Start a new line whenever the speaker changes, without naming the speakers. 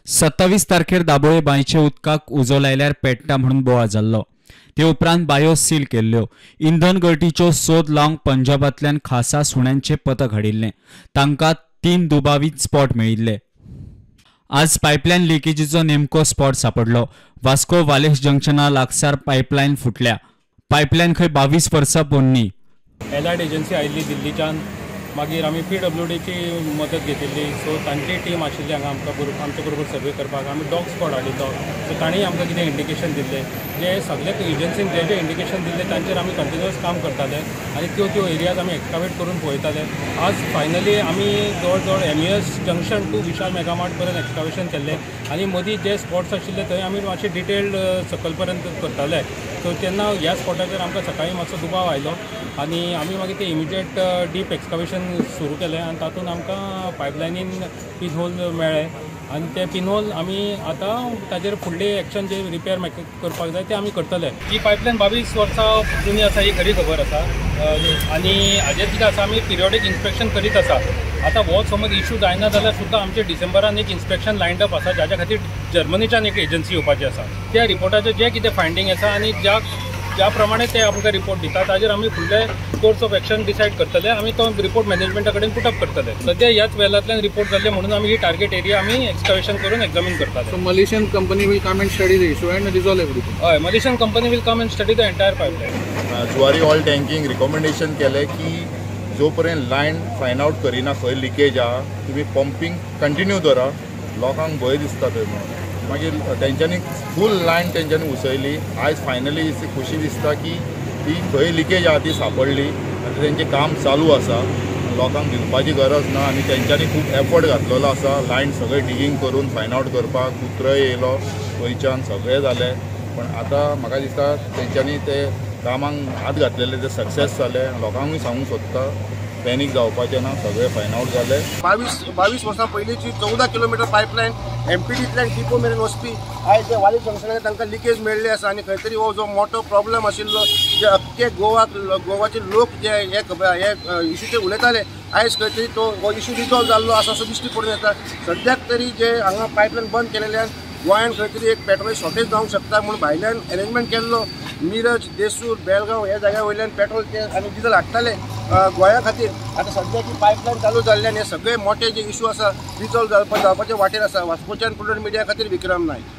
27 तारखेर दाबोळे बांयचे उदकाक उजो लायल्यार पेट्टा म्हणून बोवाळ जाल्लो. ते उपरांत बायो सील केल्ल्यो. इंधन गळटीच्यो सोद लावंक पंजाबांतल्यान खासा सुण्यांचे पथक हाडिल्लें. तांकां 3 दुबावीत स्पॉट मेळिल्ले. आज पायपलायन लिकेजीचो नेमको स्पॉट सापडलो. वास्को वालेश जंक्शना लागसार पायपलायन फुटल्या. पायपलायन खंय 22 वर्सां पोन्नी.
एलायड एजन्सी आयिल्ली दिल्लीच्यान, मागीर आमी PWDची मदत घेतिल्ली. सो तांची टीम आशिल्ली हांगा आमकां आमचे बरोबर सर्वे करपाक. आमी डॉग स्क्वॉड हाडिल्लो, सो तांणी आमकां कितें इंडिकेशन दिल्लें, जे सगळे एजन्सीन जे जे इंडिकेशन दिल्लें तांचेर आमी कंटिन्युअस काम करताले आनी त्यो त्यो एरियाज आमी एक्सकावेट करून पळयताले. आज फायनली आमी जवळ जवळ MES junction to Vishal Megamart पर्यंत एक्सकावेशन केल्लें आनी मदीं जे स्पॉट्स आशिल्ले थंय आमी मातशे डिटेल्ड सकयल पर्यंत करताले. सो तेन्ना ह्या स्पॉटाचेर आमकां सकाळीं मातसो दुबाव आयलो आनी आमी मागीर ते इमिजिएट डीप एक्सकावेशन सुरू केलें आनी तातूंत आमकां पायपलायनीन पिनहोल मेळ्ळे आनी ते पिनहोल आमी आतां ताजेर फुडले एक्शन जे रिपेर करपाक जाय ते आमी करतले. ही पायपलायन 22 वर्सां जुनी आसा ही खरी खबर आसा आनी हाजेर कितें आसा, आमी पिरियोडीक इन्स्पेक्शन करीत आसा. आतां हो समज इशू जायना जाल्यार सुद्दां आमचे डिसेंबरान एक इन्स्पेक्शन लायन्ड अप आसा, जाच्या खातीर जर्मनीच्यान एक एजन्सी येवपाची आसा. त्या रिपोर्टाचें जें कितें फायंडींग आसा आनी ज्या प्रमाणे ते आमकां रिपोर्ट दिता ताजेर आमी फुडले कोर्स ऑफ एक्शन डिसायड करतले. आमी तो रिपोर्ट मॅनेजमेंटा कडेन पुटअप करतले. सद्या ह्याच वेलांतल्यान रिपोर्ट जाल्ले म्हणून आमी ही टार्गेट एरिया आमी एक्सकवेशन करून एग्जामीन करताले.
So Malaysian company will come and study the issue and resolve everything.
हय, Malaysian company will come and study the entire pipeline.
Zuari oil tanking recommendation केलें की जो पर्यंत लायन फायंड आवट करिना खंय लिकेज आहा तुमी पंपींग कंटिन्यू दवरा. लोकांक भंय दिसता थंय म्हणून मागीर तेंच्यांनी फूल लायन तेंच्यांनी उसयली. आयज फायनली खुशी दिसता की ती खंय लिकेज आहा ती सापडली आनी तेंचें काम चालू आसा. लोकांक भिवपाची गरज ना आनी तेंच्यांनी खूब एफर्ट घातलेलो आसा लायन सगळें डिगींग करून फायंड आवट करपाक. कुत्रय येयलो गोंयच्यान, सगळें जालें, पण आतां म्हाका दिसता तेंच्यांनी ते कामाक हात घातलेले ते सक्सेस जाले. लोकांकूय सांगूंक सोदता पॅनीक जावपाचें ना, सगळें फायंड आवट जालें.
22 वर्सां पयलींची 14 किलोमिटर पायपलायन MPDंतल्यान डिपो मेरेन वचपी आयज वाली जंक्शनार तांकां लिकेज मेळ्ळी आसा आनी खंय तरी हो जो मोठो प्रॉब्लम आशिल्लो जे अख्खे गोवाचे लोक जे हे इशूचेर उलयताले आयज खंय तरी तो हो इशू रिजॉल्व जाल्लो आसा असो दिश्टी पडून येता. सद्याक तरी जे हांगा पायपलायन बंद केलेल्यान गोंयांत खंय तरी एक पेट्रोल शॉर्टेज जावंक शकता म्हूण भायल्यान अरेंजमेंट केल्लो. मिरज, देसूर, बेलगांव ह्या जाग्या वयल्यान पेट्रोल आनी डिझल हाडटाले गोंया खातीर. आतां सद्याक ही पायपलायन चालू जाल्ल्यान हे सगळे मोठे जे इशू आसा रिजॉल्व जावपाचे वाटेर आसा. वास्कोच्यान प्रुडंट मिडिया खातीर विक्रम नायक.